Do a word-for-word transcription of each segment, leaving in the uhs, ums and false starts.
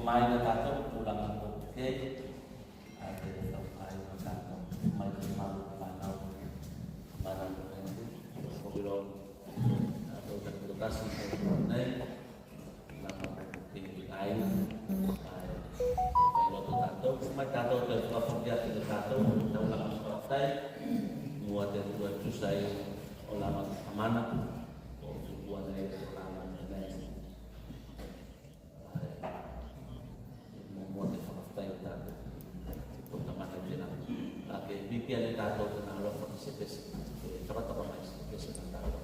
Mai na tatou tulaga ko kei a te tau ai na tatou mai te mau fanau. Mana ko kei ko ilo tatou taku tasi ko nei. Lama ko kei ai ai loto tatou mai tatou te fakafoki atu te tatou tau lama fakatai. Mua te tua tusai o lama kamana o tukua nei o lama nei. Mo te fakafetai o tatou. Ko tamana i tena. Ka ke pipia ne tatou tena alofa ki se pese. Ke fakataka mai se pese na tatou.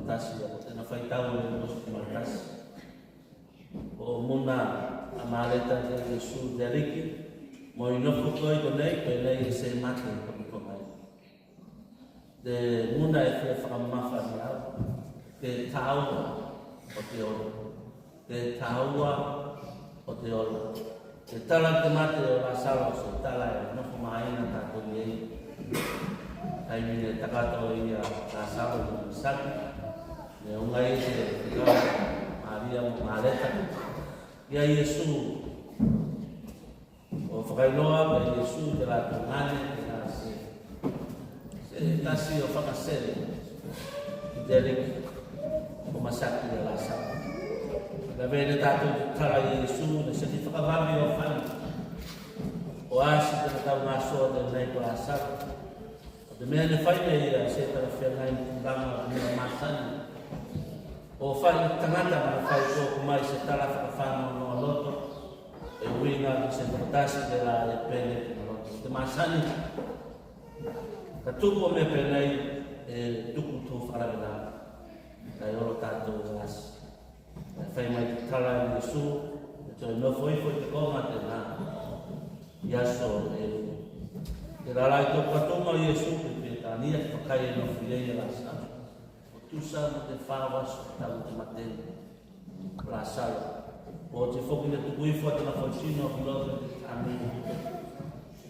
tasi, a ko tena faitau e luasefulu ma le tasi. Ko muna a Maleta ki a Iesu, te Aliki, mo i nofo koe i konei, penei e se mate ko nofo mai. Te muna e fia fakamamafa ne au, te taua o te ola. Te taua o te ola. Te tala te mate o Lasalo, se tala e nofo maina tatou i ei. Taimi ne takato ia Lasalo i masaki, ne o mai te fekau Maria mo Maleta ki a Iesu. O fakailoa ki a Iesu te la tugane, te la se, se tasi o fakasele ki te Aliki, o masaki a Lasalo. Lavea ne tatou te tala i Iesu, ne seki fakavave o fano. O asi tena taugasoa tenei ko Lasalo. O te mea ne fai ne ia, se talafeagai ne tulaga o mea masani. O fai tagata ma fai toku mai se tala fakafanoanoa loto, e uiga ki se fakatasi tela e pele ki loto. Te masani. Ka tuku o mea penei, e tuku tou fakalavelave. Kae olo tatou e asi. Kae fai mai te tala a Iesu, e toe nofo ifo i te koga tena i aso e lua. Tela la i tokatuga o Iesu ki Petania, fakai e nofo i ei a Lasalo. O tusa mo te fa o aso tau te mateni o Lasalo. Oti foki ne tuku ifo a tena fautino ki loto i te tani.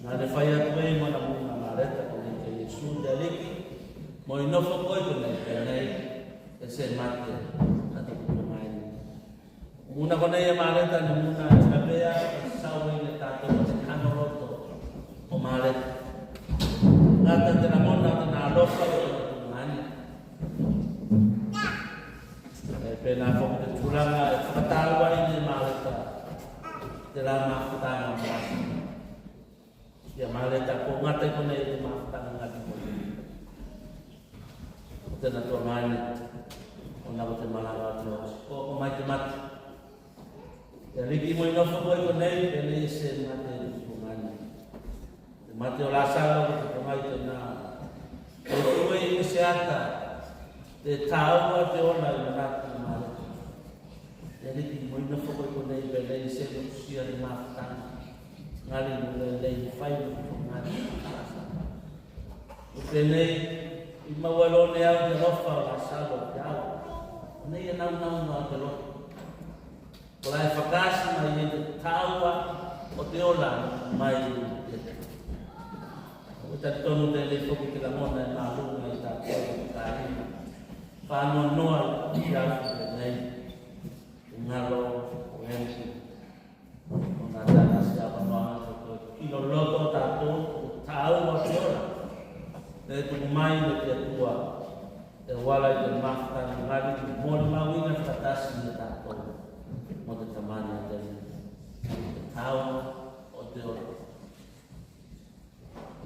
Nā ne fai atu ei manamuga a Maleta konei ki a Iesu, te Aliki, mo i nofo koe i konei, penei e se mate a te tupu mai. Muna konei a Maleta ne muna e lavea e sau ei ne tatou a te kano loto o Maleta. Gata te lagona o tena alofa o tena tugane. E penā foki te tulaga e fakatau ai ne Maleta tela mafutaga o Lasalo. Ia Maleta, ko gata i konei te mafutaga gali mo ia. Ko tena tuagane, ona ko te malaga o te oti, ko oko mai te mate. Te Aliki, mo i nofo koe i konei, penei e se mate a te tuagane. Te mate o Lasalo ko te pogai tena. E koe i se ata, te taua te ola i manatu a Maleta. Te Aliki, mo i nofo koe i konei, penei e se motusia te mafutaga gali mo lelei fai mo te pogai. Ko penei, i maua loa ne au te alofa o Lasalo ki a au. Konei e naunau noa te loto. Kola e fakaasi mai ei te taua o te ola mai ei. Ko talitonu tenei foki te lagona e maluga i tatou i taimi fanoanoa i afi tenei. Galo o Enki. Ona tana se avanoaga ko te kilo loto o tatou, ko te taua o te ola. Ne tuku mai ne te Atua e auala i te mafutaga gali, molimauina fakatasi ne tatou mo te Tamana o te Atua. Te taua o te ola.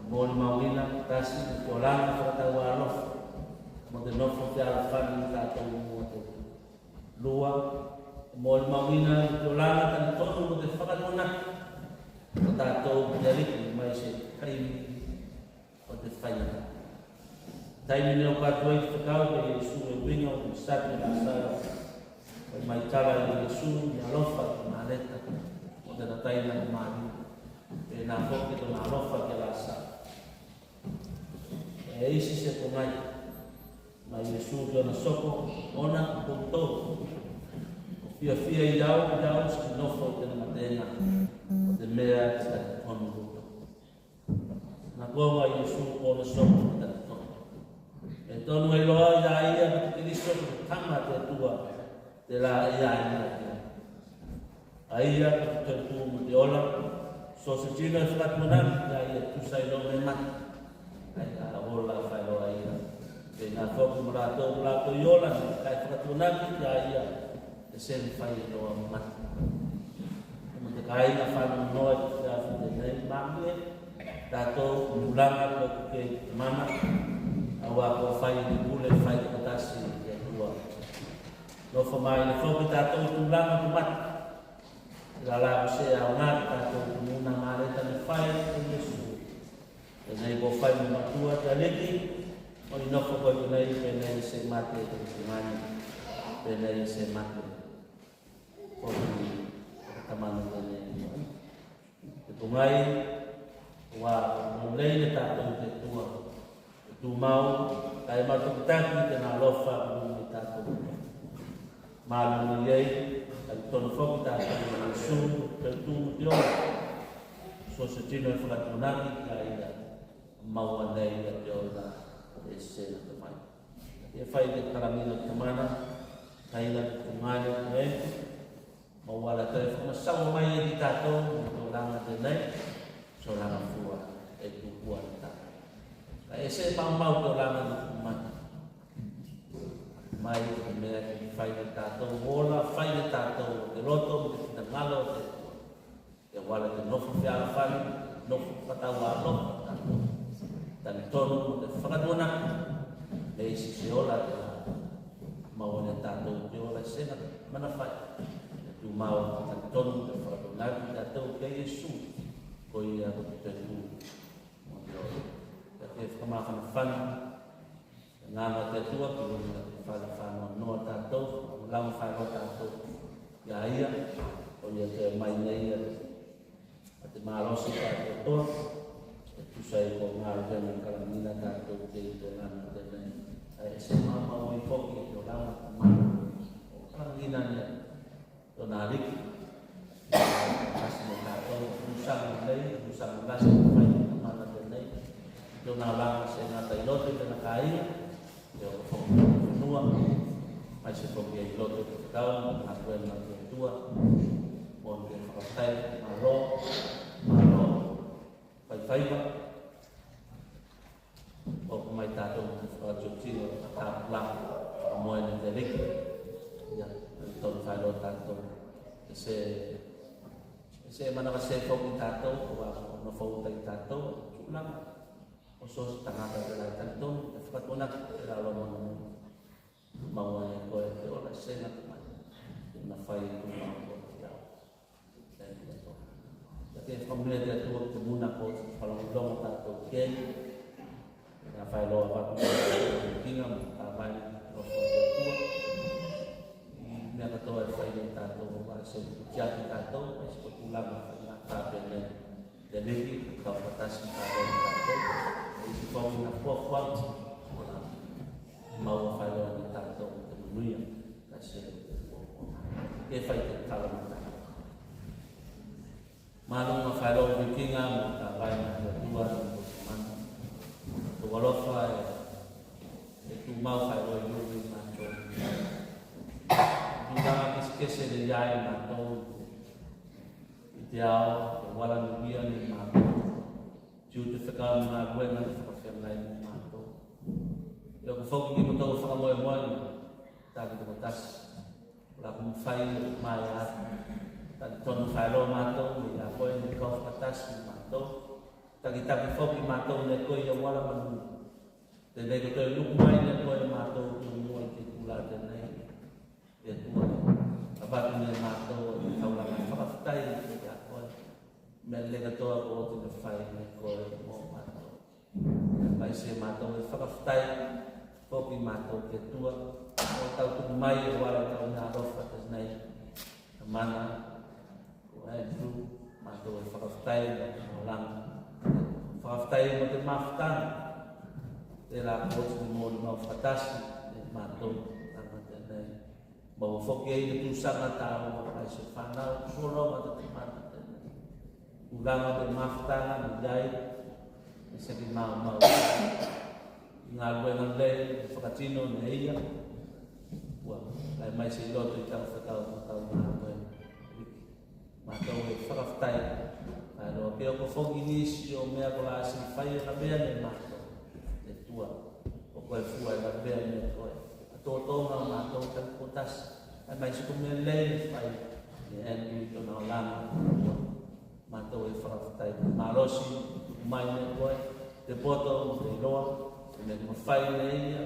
Molimauina fakatasi ne te olaga fakataualofa mo te nofo fealofani ne tatou mo te Atua. Lua, molimauina ne te olaga talitonu mo te fakatuanaki o tatou ki te Aliki mai se taimi o te faigata. Taimi ne oka atu ai te fekau ki a Iesu e uiga o te masaki a Lasalo. Fai mai tala a Iesu ne alofa ki Maleta mo tena taina ko Maria. Penā foki tona alofa ki a Lasalo. E isi se pogai mai Iesu ki ona soko, ona ko koutou ko fiafia i au, i au seki nofo i tena matega, ko te mea e talitonu koutou. Na koga a Iesu ko ona soko e talitonu. E tonu eiloa a ia ko te Keliso, ko te Tama a te Atua, tela e ia e ia. A ia ko te toetu mo te ola. So se tino e fakatuanaki ki a ia e tusa eiloa me mate, ae ka ola faeloa a ia. Penā foki mo latou ko latou i ola, kae fakatuanaki ki a ia e se mafai eiloa me mate. Mo te kāiga fanoanoa i te afiafi tenei, malie tatou tulaga ko kei te mana, auā ko fai ne pule fai ko tasi ki a tua. Nofo mai ne foki tatou tulaga ko mate. Tela la ko se aoga ki tatou, ko muna a Maleta ne fai ko Iesu. Tenei ko fai mo matua te Aliki, Ko i nofo koe konei, penei e se mate, ko i tugane, penei e se mate. Ko i tamana konei. Te pogai, ua lei ne tatou te Atua. Te tumau, kae mau takitaki tena alofa mo i tatou. Malolo i ei, kae tonu foki tatou mo Iesu, te tu mo te ola. So se tino e fakatuanaki ki a ia, maua nei ia te ola e sega te mai. Ia fai te kalagina o te Tamana, kae ia te Tugane, te Atu. Maua la e toe fakamasaua mai ei ki tatou mo te olaga tenei, so olaga fua e tukua ne tatou. Kae se maumau te olaga ne te mata. Mai te mea ke fai ne tatou ola, fai ne tatou te loto mo te finagalo o te Atua. Ia ua la te nofo fealofani, nofo fakataualofa tatou. Talitonu mo te fakatuanaki. Me isi se ola te la. Maua ne tatou te ola e sega manafai. Te tumau, talitonu mo te fakatuanaki tatou ki a Iesu. Ko ia ko te tu mo te ola. Ia ke fakamafanafana te Agaga o te Atua ki luga i te fale fanoanoa tatou, lava faeloa tatou. Ia ia, ko ia te mai nei ia, a te malosi tatou toa, e tusa i ko galuega e kalagina tatou ki ei te olaga tenei. Ae se maumau ei foki te olaga, te mana o kalagina nei. Tona Aliki. Kasi mo tatou, tusaga nei, tusaga lasi, mai te Tamana tenei. Tona olaga se gata i loto i tena kaia, i oko foki i fanua, maise foki i loto i te fekau, mo te galuega a te Atua, mo te fakafetai, malo, malo, faifaiva. Oku mai tatou ki te fakatutino, tapulaga, fakamoe ne te Aliki. Ia, tonu faeloa tatou. E se, e se manavase foki tatou, ko a nofo uta i tatou, tulaga. O so se tagata tela e talitonu, e fakatuanaki tela loa mo Maua ne koe te ola e sega te mai. Tena fai e tumau ko te au. Thank you, Lord. Ia ke fakamolemole te Atua ki te muna ko te fakalogologo tatou ki ei. Ia faeloa atu ki te kiga mo tavai ne te alofa o te Atua. I mea katoa e fai ne tatou, a se tiaki tatou, a se ko tulaga fai na tape nei. Te Aliki, kau fakatasi tatou, tatou, e isi foki na fuafua, ona maua faeloa ne tatou te manuia, ka se te fuafua. Ke fai te tala mo tatou. Maluga faeloa vikiga mo tavai na te Atua, mo te mana. Tou alofa e, e tumau faeloa i luga i matou. Tulaga kesekese ne i ai matou. I te ao, te vala nuia ne matou. Tiu te fekau ma galuega ne fakafeagai ne matou. Ia ko foki ki motou fakamoemoe, taki tokotasi. Kola ko mafai mai atu. Taki tonu faeloa matou, ia koe ne kau fakatasi matou. Takitaki foki matou ne koe ia vala manu. Tenei ko toe luku mai ne koe matou ki mua i te kula tenei. Te Atua, avatu ne matou e taulaga fakafetai ki a koe. Mea lelei katoa ko oti ne fai ne koe mo matou. Maise matou e fakafetai foki matou ki a koe. Ko tau tuku mai e vala tau na alofa tenei. Tamana, ko Andrew, matou e fakafetai mo te olaga. Fakafetai mo te mafutaga. Tela ko oti ne molimau fakatasi ne matou, tama tenei. Maua foki ei te tusaga taua mai se fanau, sologa te tamana tenei. Tulaga pe mafutaga ne i ai, e seki maumau. Galuega lei e fakatino ne ia. Ua, kae maise i loto i tau fekau, tau galuega. Matou e fakafetai. Kae loa ke oko foki nisi o mea kola se fai e lavea ne matou. Te Atua, ko koe fua e lavea ne koe. A totoga o matou tau kotasi. Kae maise ko mea lei e fai ne Andrew i tona olaga. Matou e fakafetai. Malosi, tuku mai ne koe te poto mo te iloa, te mea ko mafai ne ia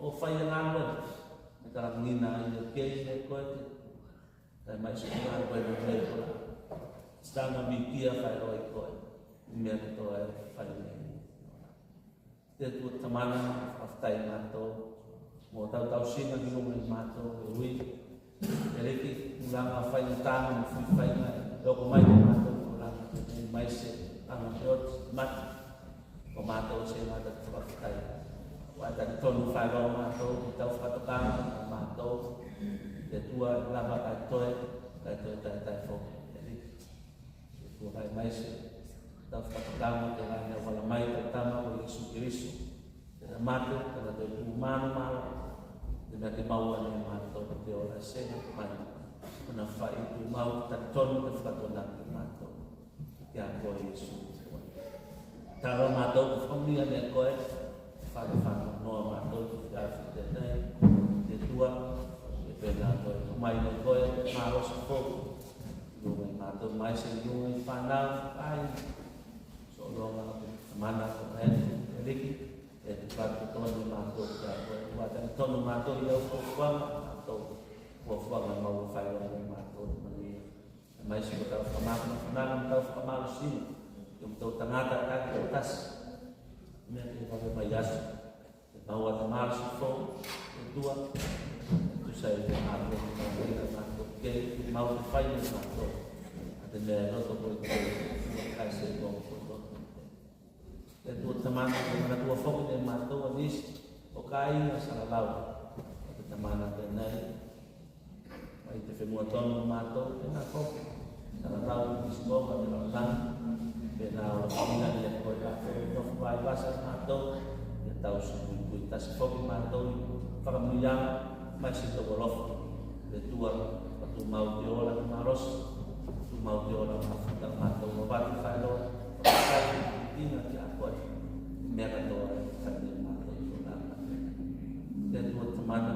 o fai a galuega. Me kalagina ia ki ei ne koe te Kae maise ko galuega lei kola. Sitana mikia faeloa i koe. Mea katoa e fai nei. Te Atua Tamana, fakafetai matou mo tau tausiga ki luga i matou e ui. E liki tulaga faigata mo fuifaiga e oko mai ne matou, tulaga tenei, maise aga te oti, mate. Ko matou se gata te fakafetai. Ua talitonu faeloa matou ki tau fakatokaga a matou. Te Atua, e lava kae toe, kae toe taetae foki. E liki. Te Atua, kae maise tau fakatokaga telā ne auala mai tau Tama ko Iesu Keriso. Tena mate, tena toe tu manumalo, tena ke maua ne matou te ola e sega mai. Ona fai tumau, talitonu te fakatuanaki matou ki a koe Iesu. Talo matou ke fakamanuia ne koe, fai fananoa matou ki te afiafi tenei. Te Atua, e penā koe, mai ne koe malosi fou i luga i matou, maise i luga i fanau, ai. Sologa o te Tamana ko Iesu, e liki, e tuku atu tonu matou ki a koe. Ua talitonu matou i au fuafuaga, matou fuafuaga mau faeloa ne matou manuia. Maise ko tau fakamafanafanaga, tau fakamalosiga ki a matou tagata takitasi. Mea ke vave mai aso. Te maua te malosi fou, te Atua, tusa i te matou, te matou, te matou, te mau te fai ne matou. A te mea e loto koe, te Atua, kae se koe kotoa. Te Atua Tamana, ke manatua foki ne matou a nisi o kāiga salalau a te Tamana tenei. Mai te fenua tonu o matou, tena foki. Tena tau ki sikoga te lalolagi. Penā o fina ne koe katou, nofo vaivasa matou. Ia tau sui kui tasi foki matou i fakamanuiaga, maise tou alofa. Te Atua, ka tumau te ola, te malosi. Tumau te ola, mafuta matou, mavatu faeloa. Fakai, tina ki a koe. Mea katoa e fai ne matou i tona mate. Te Atua Tamana,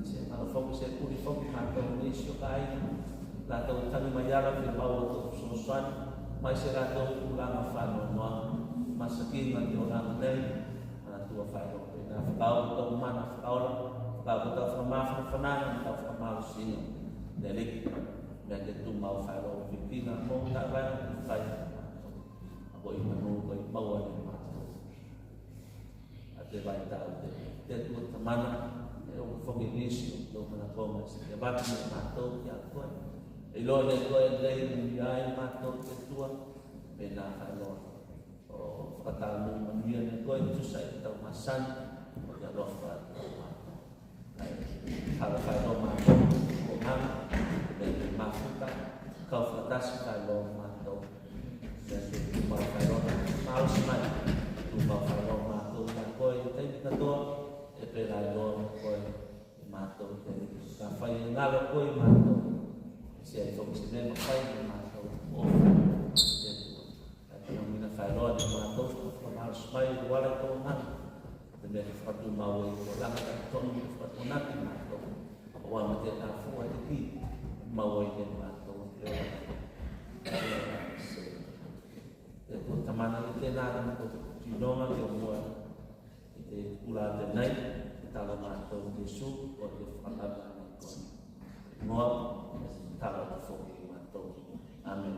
se malo foki, se puli foki matou nisi o kāiga. Latou tagi mai ala ki te mau o tou fesoasoani, maise latou i tulaga fanoanoa, masakiga ki olaga nei. A Atua faeloa, penā fakaaoga tou mana fakaola, fakaaoga tau fakamafanafanaga, tau fakamalosiga. Te Aliki, mea ke tumau faeloa, vikiga mo tau vaega ke fai. A ko i manu, ko i maua ne matou. A te vaitau te, te Atua Tamana, e o foki nisi o tou manakoga, se ke avatu ne matou ki a koe. E iloa ne koe e lei manuia ai matou te Atua, penā faeloa. O fakataunu manuia ne koe, tusa i tau masani, o te alofa o te Atua. Talo faeloa matou, ko gana, me te mafuta, kau fakatasi faeloa matou. Me te tumau faeloa, malosi mai, tumau faeloa matou, ia koe, taimi katoa, e pelā iloa koe, e matou, te ka fai e galo koe, matou. Se ai foki se mea mafai, e matou, o, e tua. Kae tauina faeloa ne matou, fakamalosi mai, ua la i tou gana. Te mea ke fakatumau ei, ko laga ka tonu ke fakatuanaki matou. Ua ma te tafua te ki, mau ei ne matou, te ola. Te Atua Tamana, i tenā na ko tinoga ke o mua. I te kula tenei, te talo matou Iesu, ko te fakalava nei koe. Moa, talo atu foki matou. Amen.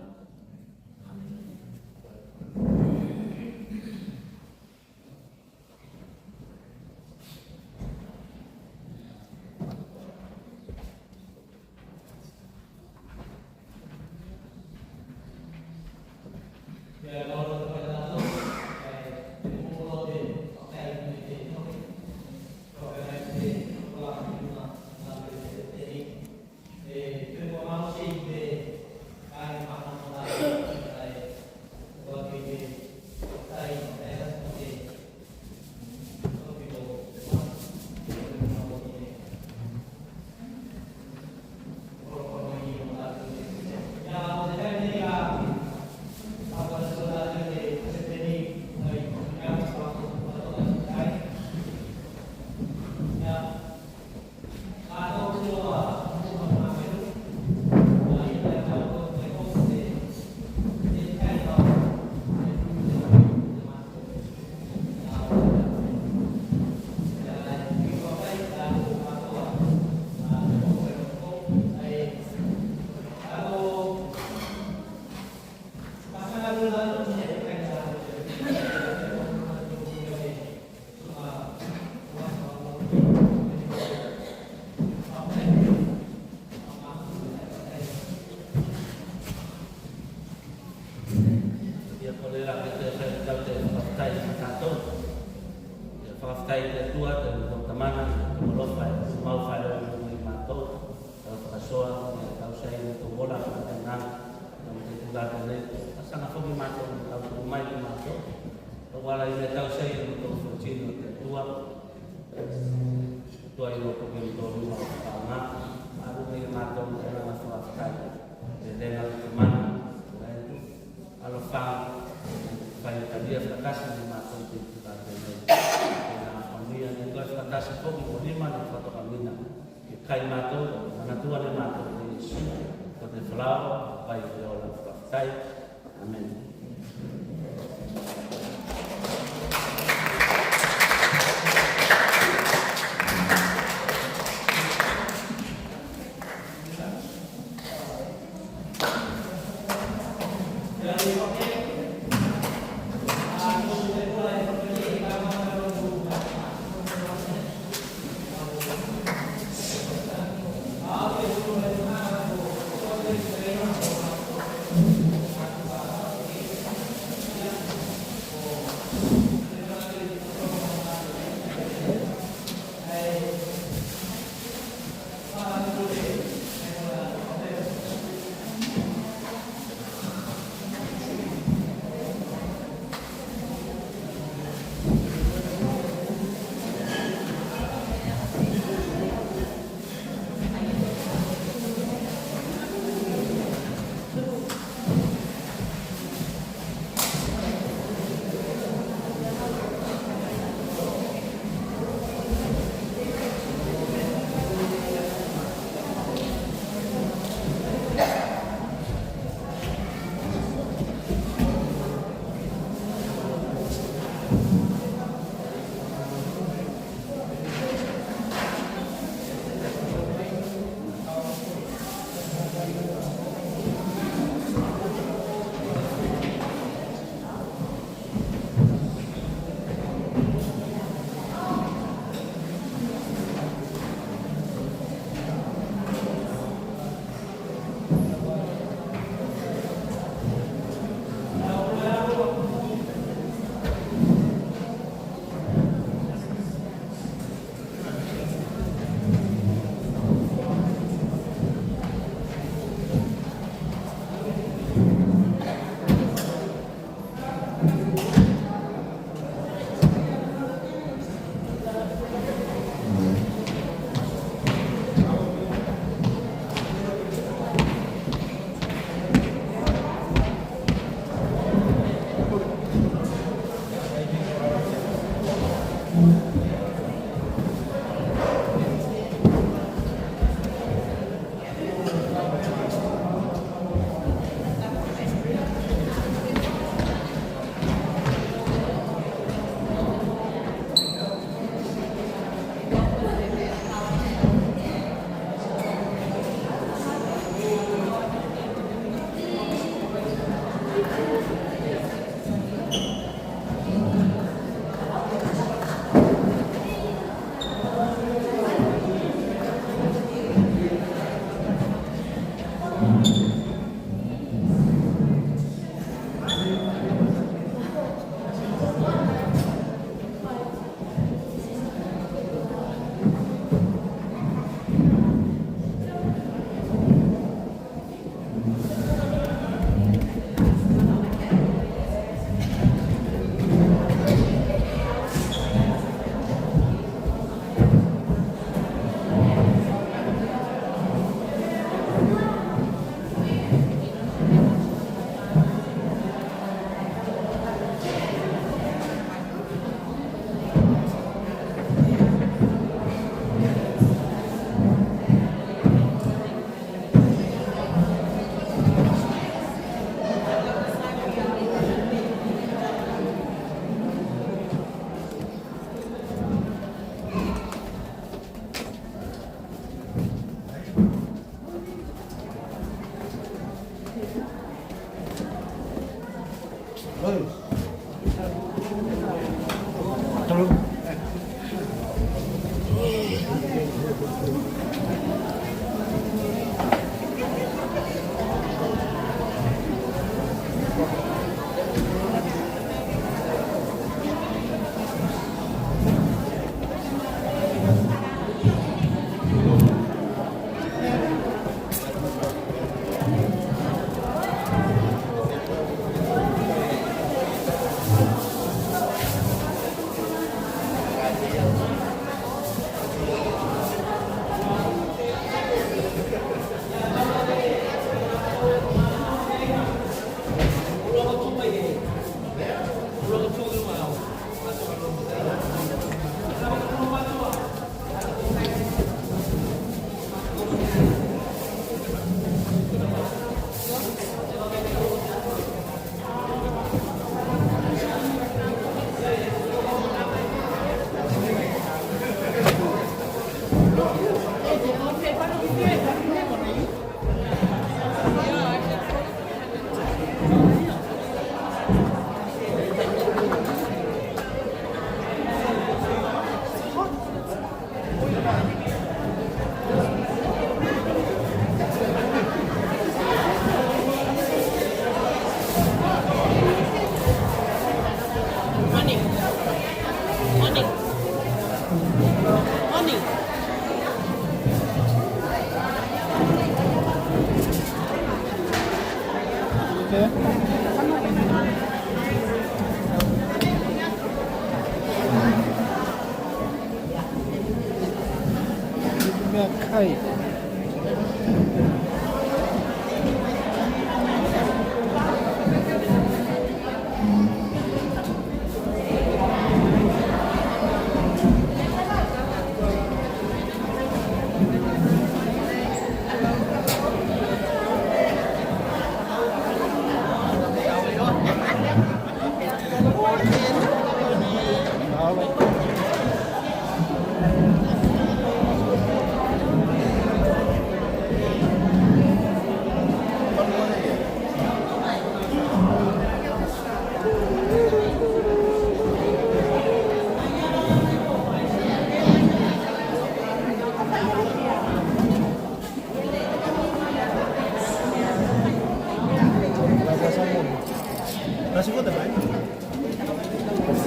Kai matou, manatua ne matou ko Iesu, ko te falaoa, ko te fai o te ola. Fakafetai. Amene.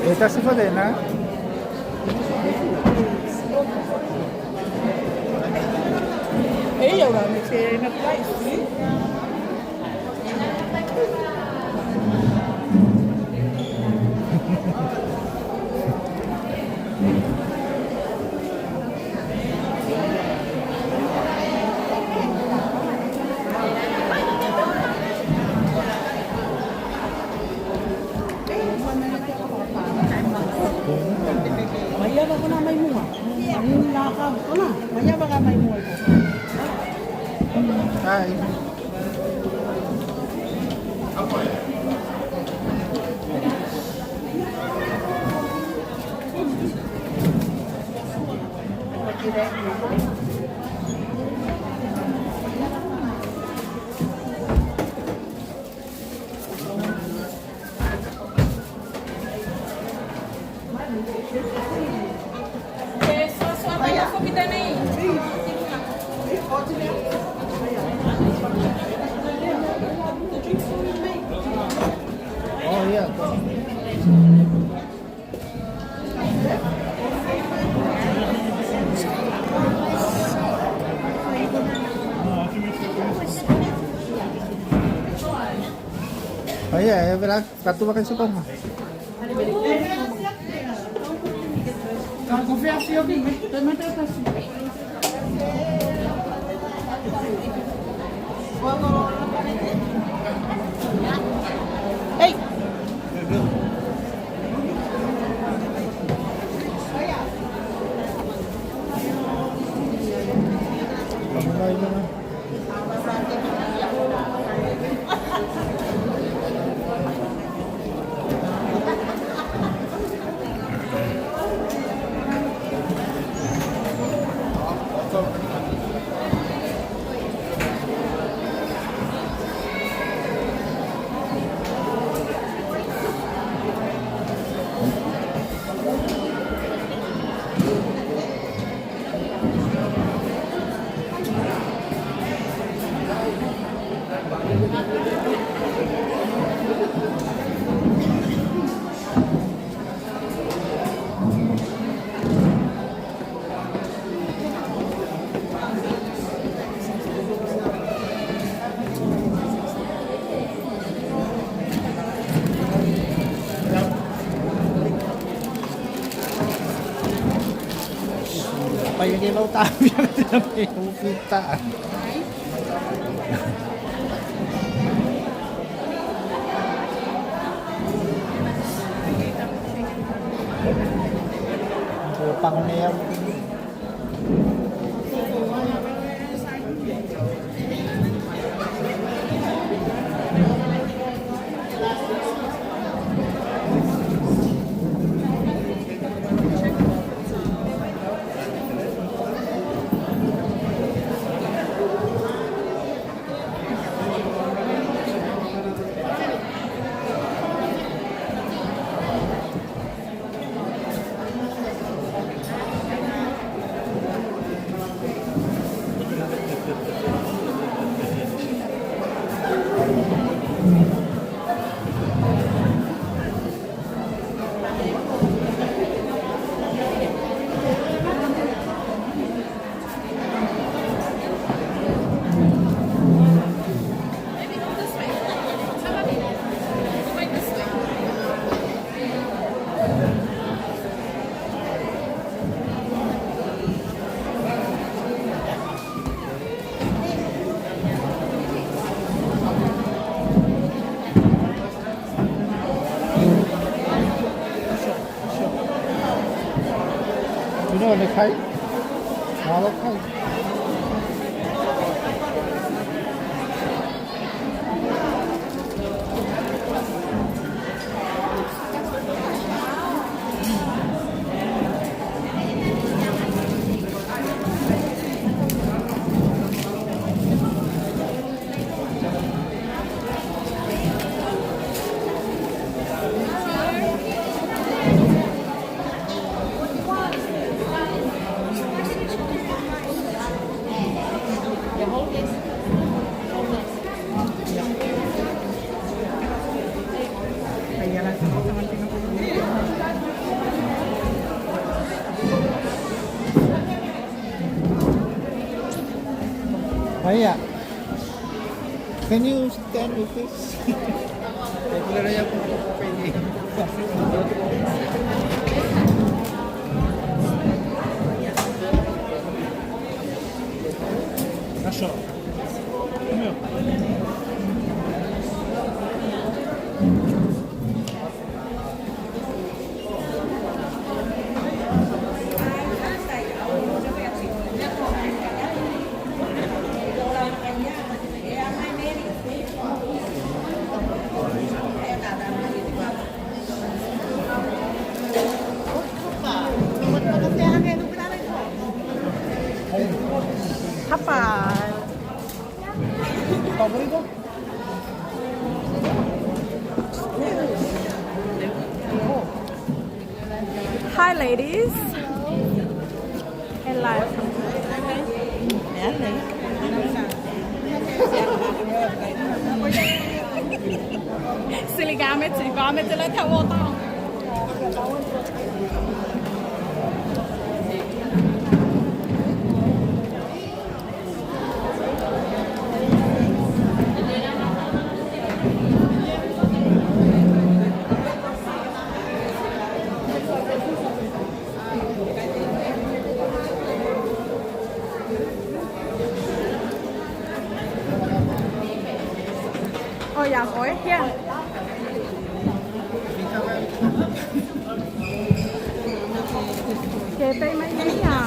E tasi foki tenā. Ei, au la me fea ina price. Mai ava kona mai mua. Mai ava kona mai mua. Ai. Oh, yeah. Aia, e vera, katu vaka i se koga. Ei. Pai ke lau tavi, pai ke lau tavi. Ko pangonea. Kai. Malo kai. Aia. Can you stand with this? Hapa. Hi, ladies. Hello. Sili gameti, gameti le te wota. Oh, ia koe, ia. Ke pei mai nei a.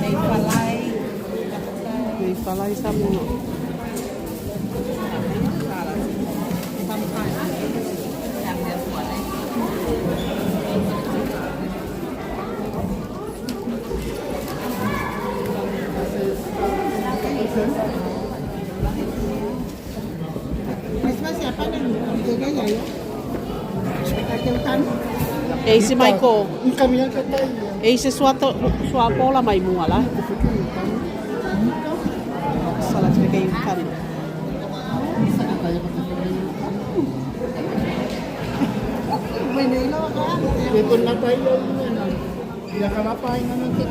Nei falai. Nei falai Samoa. E isi mai ko. E isi sua to, sua pola mai mua la. Sala te kei kami. Ia ka lapa ai nana te.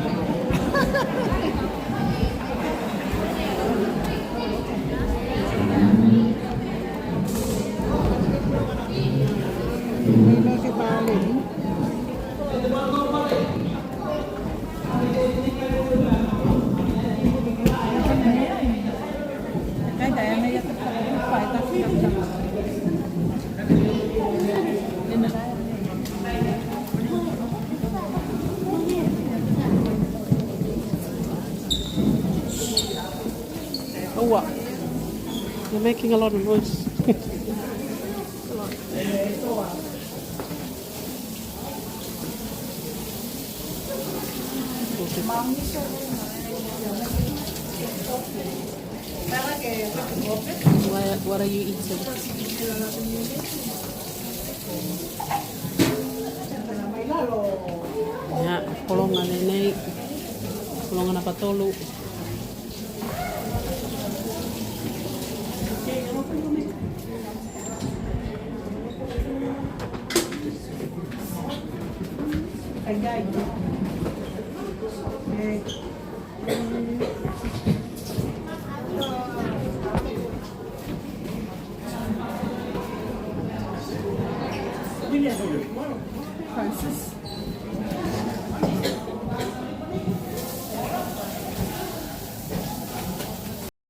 Oh, wow. You're making a lot of noise. What, what are you eating? Ia, pologa nei nei. Loga napa tolu. Francis.